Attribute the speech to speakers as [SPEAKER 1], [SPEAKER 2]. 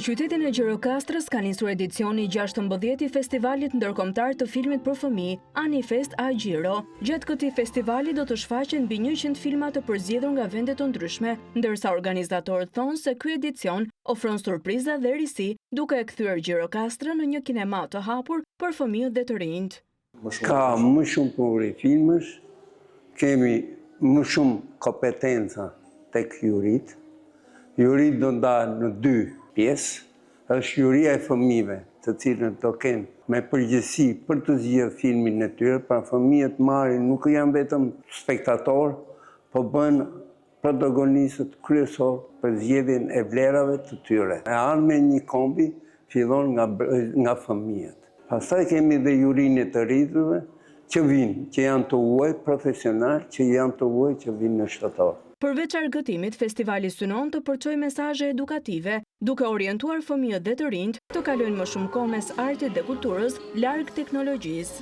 [SPEAKER 1] qytetin e Gjirokastrës ka nisur edicioni i 16 i Festivalit Ndërkombëtar të Filmit për Fëmijë, Anifest A Gjiro. Gjatë këtij festivali do të shfaqen mbi 100 filma të përzgjedhur nga vende të ndryshme, ndërsa organizatorët thonë se ky edicion ofron surpriza dhe risi, duke e kthyer Gjirokastrën në një kinema të hapur për fëmijët dhe të rinjtë.
[SPEAKER 2] Ka më shumë mori filmësh, kemi më shumë kompetenca tek juritë. Juritë do ndahen në dy pjesë, është juria e fëmijëve, të cilën do kenë me përgjegjësi për të zgjedhë filmin e tyre, pra fëmijët marrin nuk janë vetëm spektator, po bëhen protagonistët kryesor për zgjedhjen e vlerave të tyre. E ardhmja e një kombi fillon nga nga fëmijët. Pastaj kemi dhe jurinë e të rriturve që vijnë, që janë të huaj, profesional, që janë të huaj që vijnë në shtator.
[SPEAKER 1] Përveç argëtimit, festivali synon të përçojë mesazhe edukative, duke orientuar fëmijët dhe të rinjtë të kalojnë më shumë kohë mes artit dhe kulturës, larg teknologjisë.